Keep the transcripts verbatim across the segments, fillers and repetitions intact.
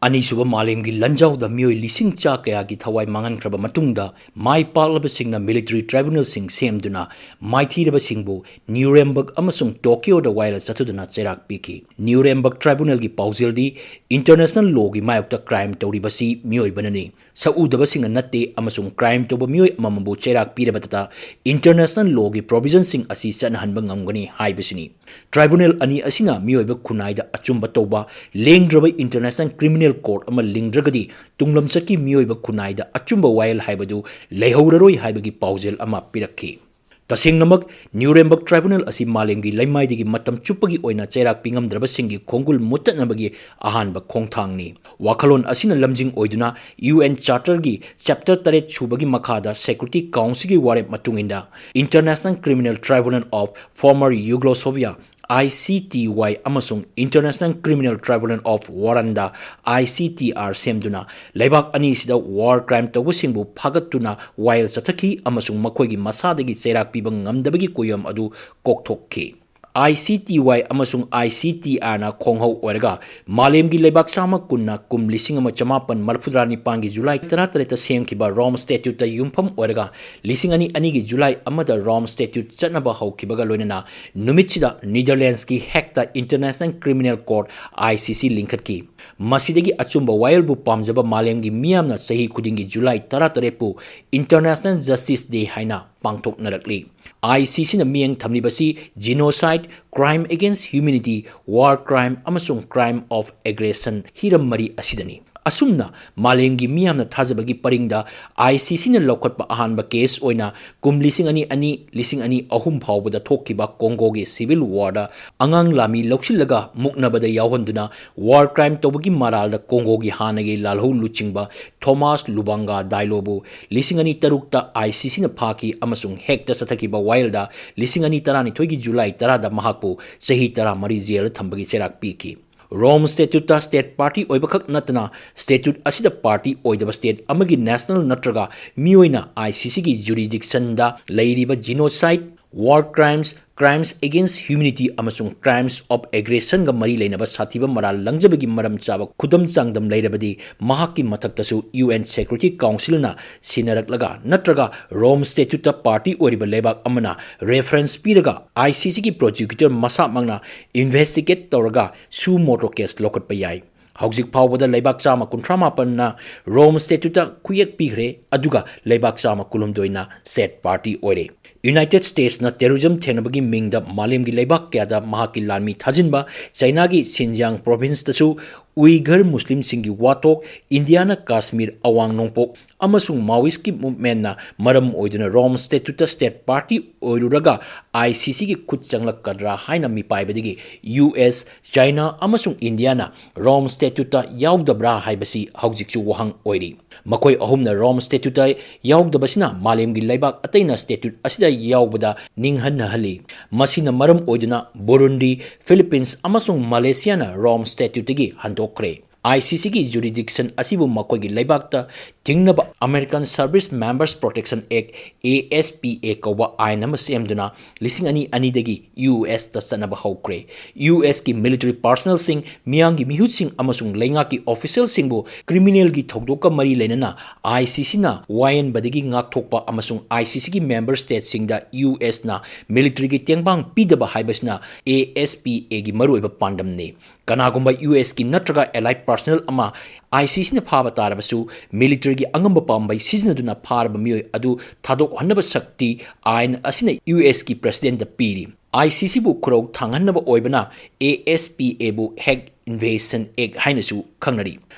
ꯑꯅꯤꯁꯨꯕ ꯃꯥꯂꯦꯝꯒꯤ ꯂꯥꯟꯖꯥꯎꯗ ꯃꯤꯑꯣꯏ ꯂꯤꯁꯤꯡ ꯆꯥ ꯀꯌꯥꯒꯤ ꯊꯋꯥꯏ ꯃꯥꯡꯍꯟꯈ꯭ꯔꯕ ꯃꯇꯨꯡꯗ, ꯃꯥꯏ ꯄꯥꯛꯂꯕꯁꯤꯡꯅ military tribunalꯁꯤꯡ ꯁꯦꯝꯗꯨꯅ ꯃꯥꯏꯊꯤꯔꯕꯁꯤꯡꯕꯨ Nuremberg ꯑꯃꯁꯨꯡ Tokyoꯗ ꯋꯥꯌꯦꯜ ꯆꯠꯊꯗꯨꯅ ꯆꯩꯔꯥꯛ ꯄꯤꯈꯤ꯫ Nuremberg tribunalꯒꯤ ꯄꯥꯎꯖꯦꯜꯗꯤ international lawꯒꯤ ꯃꯥꯌꯣꯛꯇ crime ꯇꯧꯔꯤꯕꯁꯤ ꯃꯤꯑꯣꯏꯕꯅꯅꯤ, ꯁꯛꯎꯗꯕꯁꯤꯡꯅ ꯅꯠꯇꯦ, ꯑꯃꯁꯨꯡ crime ꯇꯧꯕ ꯃꯤꯑꯣꯏ ꯑꯃꯃꯝꯕꯨ ꯆꯩꯔꯥꯛ ꯄꯤꯔꯕꯗꯇ international lawꯒꯤ provisionꯁꯤꯡ ꯑꯁꯤ ꯆꯠꯅꯍꯟꯕ ꯉꯝꯒꯅꯤ ꯍꯥꯏꯕꯁꯤꯅꯤ꯫ Tribunal ꯑꯅꯤ ꯑꯁꯤꯅ ꯃꯤꯑꯣꯏꯕ ꯈꯨꯟꯅꯥꯏꯗ ꯑꯆꯨꯝꯕ ꯇꯧꯕ, ꯂꯦꯡꯗ꯭ꯔꯕ international criminal court ꯑꯃ ꯂꯤꯡꯗ꯭ꯔꯒꯗꯤ ꯇꯨꯡꯂꯝꯆꯠꯀꯤ ꯃꯤꯑꯣꯏꯕ ꯈꯨꯟꯅꯥꯏꯗ ꯑꯆꯨꯝꯕ ꯋꯥꯌꯦꯜ ꯍꯥꯏꯕꯗꯨ ꯂꯩꯍꯧꯔꯔꯣꯏ ꯍꯥꯏꯕꯒꯤ ꯄꯥꯎꯖꯦꯜ ꯑꯃ ꯄꯤꯔꯛꯈꯤ꯫ ꯇꯁꯦꯡꯅꯃꯛ, Nuremberg tribunal ꯑꯁꯤ ꯃꯥꯂꯦꯝꯒꯤ ꯂꯩꯃꯥꯏꯗꯒꯤ ꯃꯇꯝ ꯆꯨꯞꯄꯒꯤ ꯑꯣꯏꯅ ꯆꯩꯔꯥꯛ ꯄꯤꯉꯝꯗ꯭ꯔꯕꯁꯤꯡꯒꯤ ꯈꯣꯡꯒꯨꯜ ꯃꯨꯠꯇꯠꯅꯕꯒꯤ ꯑꯍꯥꯟꯕ ꯈꯣꯡꯊꯥꯡꯅꯤ꯫ ꯋꯥꯈꯜꯂꯣꯟ ꯑꯁꯤꯅ ꯂꯝꯖꯤꯡ ꯑꯣꯏꯗꯨꯅ UN Charterꯒꯤ chapter ꯇꯔꯦꯠ ꯁꯨꯕꯒꯤ ꯃꯈꯥꯗ Security Councilꯒꯤ ꯋꯥꯔꯦꯞ ꯃꯇꯨꯡ ꯏꯟꯅ International Criminal Tribunal of Former Yugoslavia, ICTY, ꯑꯃꯁꯨꯡ International Criminal Tribunal of Rwanda, ICTR, ꯁꯦꯝꯗꯨꯅ ꯂꯩꯕꯥꯛ ꯑꯅꯤꯁꯤꯗ war crime ꯇꯧꯕꯁꯤꯡꯕꯨ ꯐꯥꯒꯠꯇꯨꯅ ꯋꯥꯌꯦꯜ ꯆꯠꯊꯈꯤ ꯑꯃꯁꯨꯡ ꯃꯈꯣꯏꯒꯤ ꯃꯁꯥꯗꯒꯤ ꯆꯩꯔꯥꯛ ꯄꯤꯕ ꯉꯝꯗꯕꯒꯤ ꯀꯨꯌꯣꯝ ꯑꯗꯨ ꯀꯣꯛꯊꯣꯛꯈꯤ꯫ ICTY ꯑꯃꯁꯨꯡ ICTRꯅ ꯈꯣꯡꯍꯧ ꯑꯣꯏꯔꯒ ꯃꯥꯂꯦꯝꯒꯤ ꯂꯩꯕꯥꯛ ꯆꯥꯝꯃ ꯀꯨꯟꯅ ꯀꯨꯝ ꯂꯤꯁꯤꯡ ꯑꯃ ꯆꯃꯥꯄꯟ ꯃꯔꯤꯐꯨꯇꯔꯥ ꯅꯤꯄꯥꯟꯒꯤ July ꯇꯔꯥꯇꯔꯦꯠꯇ ꯁꯦꯝꯈꯤꯕ Rome Statuteꯇ ꯌꯨꯝꯐꯝ ꯑꯣꯏꯔꯒ ꯂꯤꯁꯤꯡ ꯑꯅꯤ ꯑꯅꯤꯒꯤ July ꯑꯃꯗ Rome Statute ꯆꯠꯅꯕ ꯍꯧꯈꯤꯕꯒ ꯂꯣꯏꯅꯅ ꯅꯨꯃꯤꯠꯁꯤꯗ Netherlandsꯀꯤ Hagueꯇ International Criminal Court, ICC, ꯂꯤꯡꯈꯠꯈꯤ꯫ ꯃꯁꯤꯗꯒꯤ ꯑꯆꯨꯝꯕ ꯋꯥꯌꯦꯜꯕꯨ ꯄꯥꯝꯖꯕ ꯃꯥꯂꯦꯝꯒꯤ ꯃꯤꯌꯥꯝꯅ ꯆꯍꯤ ꯈꯨꯗꯤꯡꯒꯤ July ꯇꯔꯥꯇꯔꯦꯠꯄꯨ International Justice Day ꯍꯥꯏꯅ ꯄꯥꯡꯊꯣꯛꯅꯔꯛꯂꯤ꯫ ICCꯅ ꯃꯤꯠꯌꯦꯡ ꯊꯝꯂꯤꯕꯁꯤ genocide, crime against humanity, war crime, ꯑꯃꯁꯨꯡ crime of aggression ꯍꯤꯔꯝ ꯃꯔꯤ ꯑꯁꯤꯗꯅꯤ꯫ ꯑꯁꯨꯝꯅ ꯃꯥꯂꯦꯝꯒꯤ ꯃꯤꯌꯥꯝꯅ ꯊꯥꯖꯕꯒꯤ ꯄꯔꯤꯡꯗ ICCꯅ ꯂꯧꯈꯠꯄ ꯑꯍꯥꯟꯕ case ꯑꯣꯏꯅ ꯀꯨꯝ ꯂꯤꯁꯤꯡ ꯑꯅꯤ ꯑꯅꯤ, ꯂꯤꯁꯤꯡ ꯑꯅꯤ ꯑꯍꯨꯝ ꯐꯥꯎꯕꯗ ꯊꯣꯛꯈꯤꯕ ꯀꯣꯡꯒꯣꯒꯤ civil warꯗ ꯑꯉꯥꯡ ꯂꯥꯃꯤ ꯂꯧꯁꯤꯜꯂꯒ ꯃꯨꯛꯅꯕꯗ ꯌꯥꯎꯍꯟꯗꯨꯅ war crime ꯇꯧꯕꯒꯤ ꯃꯔꯥꯜꯗ ꯀꯣꯡꯒꯣꯒꯤ ꯍꯥꯟꯅꯒꯤ ꯂꯥꯜꯍꯧ ꯂꯨꯆꯤꯡꯕ Thomas Lubanga Dialloꯕꯨ ꯂꯤꯁꯤꯡ ꯑꯅꯤ ꯇꯔꯨꯛꯇ ICCꯅ ꯐꯥꯈꯤ ꯑꯃꯁꯨꯡ Hagueꯇ ꯆꯠꯊꯈꯤꯕ ꯋꯥꯌꯦꯜꯗ ꯂꯤꯁꯤꯡ ꯑꯅꯤ ꯇꯔꯥꯅꯤꯊꯣꯏꯒꯤ July ꯇꯔꯥꯗ ꯃꯍꯥꯛꯄꯨ ꯆꯍꯤ ꯇꯔꯥꯃꯔꯤ jailꯗ ꯊꯝꯕꯒꯤ ꯆꯩꯔꯥꯛ ꯄꯤꯈꯤ꯫ Rome Statuteꯇ state party ꯑꯣꯏꯕꯈꯛ ꯅꯠꯇꯅ, statute ꯑꯁꯤꯗ party ꯑꯣꯏꯗꯕ state ꯑꯃꯒꯤ national ꯅꯠꯇ꯭ꯔꯒ ꯃꯤꯑꯣꯏꯅ ICCꯒꯤ jurisdictionꯗ ꯂꯩꯔꯤꯕ genocide, War crimes, crimes against humanity ꯑꯃꯁꯨꯡ crimes of aggressionꯒ ꯃꯔꯤ ꯂꯩꯅꯕ ꯁꯥꯊꯤꯕ ꯃꯔꯥꯜ ꯂꯪꯖꯕꯒꯤ ꯃꯔꯝ ꯆꯥꯕ ꯈꯨꯗꯝ ꯆꯥꯡꯗꯝ ꯂꯩꯔꯕꯗꯤ, ꯃꯍꯥꯛꯀꯤ ꯃꯊꯛꯇꯁꯨ U N Security Councilꯅ ꯁꯤꯟꯅꯔꯛꯂꯒ ꯅꯠꯇ꯭ꯔꯒ Rome Statuteꯇ party ꯑꯣꯏꯔꯤꯕ ꯂꯩꯕꯥꯛ ꯑꯃꯅ reference ꯄꯤꯔꯒ I C Cꯒꯤ prosecutor ꯃꯁꯥꯃꯛꯅ investigate ꯇꯧꯔꯒ suo motu case ꯂꯧꯈꯠꯄ ꯌꯥꯏ꯫ ꯍꯧꯖꯤꯛ ꯐꯥꯎꯕꯗ ꯂꯩꯕꯥꯛ ꯆꯥꯝꯃ ꯀꯨꯟꯊ꯭ꯔꯥ ꯃꯥꯄꯟꯅ Rome Statuteꯇ ꯈꯨꯌꯦꯛ ꯄꯤꯈ꯭ꯔꯦ, ꯑꯗꯨꯒ ꯂꯩꯕꯥꯛ ꯆꯥꯝꯃ ꯀꯨꯟꯍꯨꯝꯗꯣꯏꯅ state party ꯑꯣꯏꯔꯦ꯫ United Statesꯅ terrorism ꯊꯦꯡꯅꯕꯒꯤ ꯃꯤꯡꯗ ꯃꯥꯂꯦꯝꯒꯤ ꯂꯩꯕꯥꯛ ꯀꯌꯥꯗ ꯃꯍꯥꯛꯀꯤ ꯂꯥꯟꯃꯤ ꯊꯥꯖꯤꯟꯕ, ꯆꯩꯅꯥꯒꯤ Xinjiang provinceꯇꯁꯨ Uyghur Muslimꯁꯤꯡꯒꯤ ꯋꯥꯊꯣꯛ, ꯏꯟꯗꯤꯌꯥꯅ ꯀꯥꯁꯃꯤꯔ ꯑꯋꯥꯡ ꯅꯣꯡꯄꯣꯛ ꯑꯃꯁꯨꯡ Maoistꯀꯤ movementꯅ ꯃꯔꯝ ꯑꯣꯏꯗꯨꯅ Rome Statuteꯇ state party ꯑꯣꯏꯔꯨꯔꯒ I C Cꯒꯤ ꯈꯨꯠ ꯆꯪꯂꯛꯀꯗ꯭ꯔꯥ ꯍꯥꯏꯅ ꯃꯤꯄꯥꯏꯕꯗꯒꯤ U S, ꯆꯥꯏꯅꯥ ꯑꯃꯁꯨꯡ ꯏꯟꯗꯤꯌꯥꯅ Rome Statuteꯇ ꯌꯥꯎꯗꯕ꯭ꯔꯥ ꯍꯥꯏꯕꯁꯤ ꯍꯧꯖꯤꯛꯁꯨ ꯋꯥꯍꯪ ꯑꯣꯏꯔꯤ꯫ ꯃꯈꯣꯏ ꯑꯍꯨꯝꯅ Rome Statuteꯇ ꯌꯥꯎꯗꯕꯁꯤꯅ ꯃꯥꯂꯦꯝꯒꯤ ꯂꯩꯕꯥꯛ ꯑꯇꯩꯅ statute ꯑꯁꯤꯗ ꯌꯥꯎꯕꯗ ꯅꯤꯡꯍꯟꯅꯍꯜꯂꯤ꯫ ꯃꯁꯤꯅ ꯃꯔꯝ ꯑꯣꯏꯗꯨꯅ Burundi, Philippines ꯑꯃꯁꯨꯡ Malaysiaꯅ Rome Statuteꯇꯒꯤ ꯍꯟꯗꯣꯛꯈ꯭ꯔꯦ꯫ I C Cꯒꯤ jurisdiction ꯑꯁꯤꯕꯨ ꯃꯈꯣꯏꯒꯤ ꯂꯩꯕꯥꯛꯇ ꯊꯤꯡꯅꯕ American Service Members Protection Act, A S P A ꯀꯧꯕ ꯑꯥꯏꯟ ꯑꯃ ꯁꯦꯝꯗꯨꯅ ꯂꯤꯁꯤꯡ ꯑꯅꯤ ꯑꯅꯤꯗꯒꯤ U Sꯇ ꯆꯠꯅꯕ ꯍꯧꯈ꯭ꯔꯦ꯫ U Sꯀꯤ military personnelꯁꯤꯡ, ꯃꯤꯌꯥꯝꯒꯤ ꯃꯤꯍꯨꯠꯁꯤꯡ ꯑꯃꯁꯨꯡ ꯂꯩꯉꯥꯛꯀꯤ officialꯁꯤꯡꯕꯨ criminalꯒꯤ ꯊꯧꯗꯣꯛꯀ ꯃꯔꯤ ꯂꯩꯅꯅ I C Cꯅ ꯋꯥꯌꯦꯟꯕꯗꯒꯤ ꯉꯥꯛꯊꯣꯛꯄ ꯑꯃꯁꯨꯡ I C Cꯒꯤ member stateꯁꯤꯡꯗ U Sꯅ militaryꯒꯤ ꯇꯦꯡꯕꯥꯡ ꯄꯤꯗꯕ ꯍꯥꯏꯕꯁꯤꯅ A S P Aꯒꯤ ꯃꯔꯨꯑꯣꯏꯕ ꯄꯥꯟꯗꯝꯅꯤ꯫ ꯀꯅꯥꯒꯨꯝꯕ U Sꯀꯤ ꯅꯠꯇ꯭ꯔꯒ allied personnel ꯑꯃ I C Cꯅ ꯐꯥꯕ ꯇꯥꯔꯕꯁꯨ, militaryꯒꯤ ꯑꯉꯝꯕ ꯄꯥꯝꯕꯩ ꯁꯤꯖꯤꯟꯅꯗꯨꯅ ꯐꯥꯔꯕ ꯃꯤꯑꯣꯏ ꯑꯗꯨ ꯊꯥꯗꯣꯛꯍꯟꯅꯕ ꯁꯛꯇꯤ ꯑꯥꯏꯟ ꯑꯁꯤꯅ U Sꯀꯤ presidentꯇ ꯄꯤꯔꯤ꯫ I C Cꯕꯨ ꯈꯨꯔꯧ ꯊꯥꯡꯍꯟꯅꯕ ꯑꯣꯏꯕꯅ A S P Aꯕꯨ Hague Invasion Act ꯍꯥꯏꯅꯁꯨ ꯈꯪꯅꯔꯤ꯫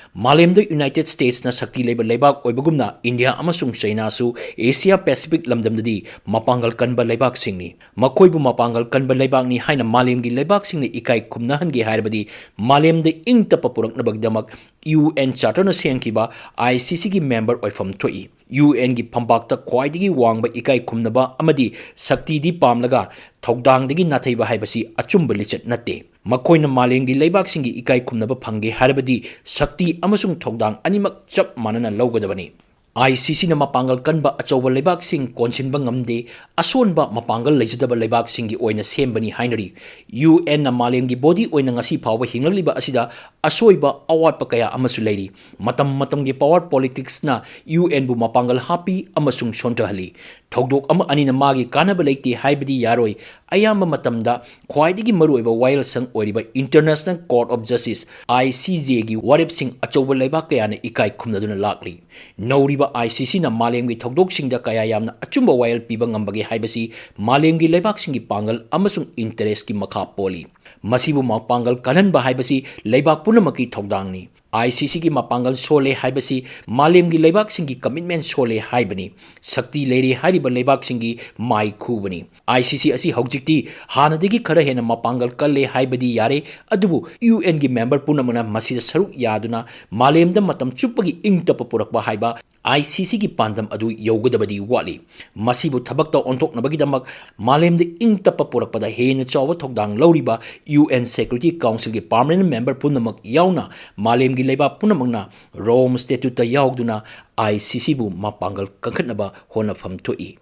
ꯃꯥꯂꯦꯝꯗ United Statesꯅ ꯁꯛꯇꯤ ꯂꯩꯕ ꯂꯩꯕꯥꯛ ꯑꯣꯏꯕꯒꯨꯝꯅ, ꯏꯟꯗꯤꯌꯥ ꯑꯃꯁꯨꯡ ꯆꯩꯅꯥꯁꯨ Asia Pacific ꯂꯝꯗꯝꯗꯗꯤ ꯃꯄꯥꯡꯒꯜ ꯀꯟꯕ ꯂꯩꯕꯥꯛꯁꯤꯡꯅꯤ꯫ ꯃꯈꯣꯏꯕꯨ ꯃꯄꯥꯡꯒꯜ ꯀꯟꯕ ꯂꯩꯕꯥꯛꯅꯤ ꯍꯥꯏꯅ ꯃꯥꯂꯦꯝꯒꯤ ꯂꯩꯕꯥꯛꯁꯤꯡꯅ ꯏꯀꯥꯏ ꯈꯨꯝꯅꯍꯟꯒꯦ ꯍꯥꯏꯔꯕꯗꯤ, ꯃꯥꯂꯦꯝꯗ ꯏꯪ ꯇꯞꯄ ꯄꯨꯔꯛꯅꯕꯒꯤꯗꯃꯛ U N Charterꯅ ꯁꯦꯝꯈꯤꯕ I C Cꯒꯤ member ꯑꯣꯏꯐꯝ ꯊꯣꯛꯏ꯫ U Nꯒꯤ ꯐꯝꯄꯥꯛꯇ ꯈ꯭ꯋꯥꯏꯗꯒꯤ ꯋꯥꯡꯕ ꯏꯀꯥꯏ ꯈꯨꯝꯅꯕ ꯑꯃꯗꯤ ꯁꯛꯇꯤꯗꯤ ꯄꯥꯝꯂꯒ ꯊꯧꯗꯥꯡꯗꯒꯤ ꯅꯥꯊꯩꯕ ꯍꯥꯏꯕꯁꯤ ꯑꯆꯨꯝꯕ ꯂꯤꯆꯠ ꯅꯠꯇꯦ꯫ ꯃꯈꯣꯏꯅ ꯃꯥꯂꯦꯝꯒꯤ ꯂꯩꯕꯥꯛꯁꯤꯡꯒꯤ ꯏꯀꯥꯏ ꯈꯨꯝꯅꯕ ꯐꯪꯒꯦ ꯍꯥꯏꯔꯕꯗꯤ, ꯁꯛꯇꯤ ꯑꯃꯁꯨꯡ ꯊꯧꯗꯥꯡ ꯑꯅꯤꯃꯛ ꯆꯞ ꯃꯥꯟꯅꯅ ꯂꯧꯒꯗꯕꯅꯤ꯫ ICCꯅ ꯃꯄꯥꯡꯒꯜ ꯀꯟꯕ ꯑꯆꯧꯕ ꯂꯩꯕꯥꯛꯁꯤꯡ ꯀꯣꯟꯁꯤꯟꯕ ꯉꯝꯗꯦ, ꯑꯁꯣꯟꯕ ꯃꯄꯥꯡꯒꯜ ꯂꯩꯖꯗꯕ ꯂꯩꯕꯥꯛꯁꯤꯡꯒꯤ ꯑꯣꯏꯅ ꯁꯦꯝꯕꯅꯤ ꯍꯥꯏꯅꯔꯤ꯫ UNꯅ ꯃꯥꯂꯦꯝꯒꯤ body ꯑꯣꯏꯅ ꯉꯁꯤ ꯐꯥꯎꯕ ꯍꯤꯡꯂꯛꯂꯤꯕ ꯑꯁꯤꯗ ꯑꯁꯣꯏꯕ ꯑꯋꯥꯠꯄ ꯀꯌꯥ ꯑꯃꯁꯨ ꯂꯩꯔꯤ꯫ ꯃꯇꯝ ꯃꯇꯝꯒꯤ power politicsꯅ UNꯕꯨ ꯃꯄꯥꯡꯒꯜ ꯍꯥꯞꯄꯤ ꯑꯃꯁꯨꯡ ꯁꯣꯟꯊꯍꯜꯂꯤ꯫ ꯊꯧꯗꯣꯛ ꯑꯃ ꯑꯅꯤꯅ ꯃꯥꯒꯤ ꯀꯥꯟꯅꯕ ꯂꯩꯇꯦ ꯍꯥꯏꯕꯗꯤ ꯌꯥꯔꯣꯏ꯫ ꯑꯌꯥꯝꯕ ꯃꯇꯝꯗ ꯈ꯭ꯋꯥꯏꯗꯒꯤ ꯃꯔꯨꯑꯣꯏꯕ ꯋꯥꯌꯦꯜꯁꯪ ꯑꯣꯏꯔꯤꯕ International Court of Justice, ICJꯒꯤ ꯋꯥꯔꯦꯞꯁꯤꯡ ꯑꯆꯧꯕ ꯂꯩꯕꯥꯛ ꯀꯌꯥꯅ ꯏꯀꯥꯏ ꯈꯨꯝꯅꯗꯨꯅ ꯂꯥꯛꯂꯤ꯫ ꯅꯧꯔꯤꯕ ICCꯅ ꯃꯥꯂꯦꯝꯒꯤ ꯊꯧꯗꯣꯛꯁꯤꯡꯗ ꯀꯌꯥ ꯌꯥꯝꯅ ꯑꯆꯨꯝꯕ ꯋꯥꯌꯦꯜ ꯄꯤꯕ ꯉꯝꯕꯒꯦ ꯍꯥꯏꯕꯁꯤ ꯃꯥꯂꯦꯝꯒꯤ ꯂꯩꯕꯥꯛꯁꯤꯡꯒꯤ ꯄꯥꯡꯒꯜ ꯑꯃꯁꯨꯡ interestꯀꯤ ꯃꯈꯥ ꯄꯣꯜꯂꯤ꯫ ꯃꯁꯤꯕꯨ ꯃꯄꯥꯡꯒꯜ ꯀꯜꯍꯟꯕ ꯍꯥꯏꯕꯁꯤ ꯂꯩꯕꯥꯛ ꯄꯨꯝꯅꯃꯛꯀꯤ ꯊꯧꯗꯥꯡꯅꯤ꯫ ICCꯒꯤ ꯃꯄꯥꯡꯒꯜ ꯁꯣꯜꯂꯦ ꯍꯥꯏꯕꯁꯤ ꯃꯥꯂꯦꯝꯒꯤ ꯂꯩꯕꯥꯛꯁꯤꯡꯒꯤ commitment ꯁꯣꯜꯂꯦ ꯍꯥꯏꯕꯅꯤ꯫ ꯁꯛꯇꯤ ꯂꯩꯔꯦ ꯍꯥꯏꯔꯤꯕ ꯂꯩꯕꯥꯛꯁꯤꯡꯒꯤ ꯃꯥꯏ ꯈꯨꯕꯅꯤ꯫ ICC ꯑꯁꯤ ꯍꯧꯖꯤꯛꯇꯤ ꯍꯥꯟꯅꯗꯒꯤ ꯈꯔ ꯍꯦꯟꯅ ꯃꯄꯥꯡꯒꯜ ꯀꯜꯂꯦ ꯍꯥꯏꯕꯗꯤ ꯌꯥꯔꯦ, ꯑꯗꯨꯕꯨ UNꯒꯤ member ꯄꯨꯝꯅꯃꯛꯅ ꯃꯁꯤꯗ ꯁꯔꯨꯛ ꯌꯥꯗꯨꯅ ꯃꯥꯂꯦꯝꯗ ꯃꯇꯝ ꯆꯨꯞꯄꯒꯤ ꯏꯪ ꯇꯞꯄ ꯄꯨꯔꯛꯄ ꯍꯥꯏꯕ ICCꯒꯤ ꯄꯥꯟꯗꯝ ꯑꯗꯨ ꯌꯧꯒꯗꯕꯗꯤ ꯋꯥꯠꯂꯤ꯫ ꯃꯁꯤꯕꯨ ꯊꯕꯛꯇ ꯑꯣꯟꯊꯣꯛꯅꯕꯒꯤꯗꯃꯛ ꯃꯥꯂꯦꯝꯗ ꯏꯪ ꯇꯞꯄ ꯄꯨꯔꯛꯄꯗ ꯍꯦꯟꯅ ꯆꯥꯎꯕ ꯊꯧꯗꯥꯡ ꯂꯧꯔꯤꯕ UN Security Councilꯒꯤ permanent member ꯄꯨꯝꯅꯃꯛ ꯌꯥꯎꯅ ꯃꯥꯂꯦꯝꯒꯤ ꯂꯩꯕꯥꯛ ꯄꯨꯝꯅꯃꯛꯅ Rome Statuteꯇ ꯌꯥꯎꯗꯨꯅ ICCꯕꯨ ꯃꯄꯥꯡꯒꯜ ꯀꯟꯈꯠꯅꯕ ꯍꯣꯠꯅꯐꯝ ꯊꯣꯛꯏ꯫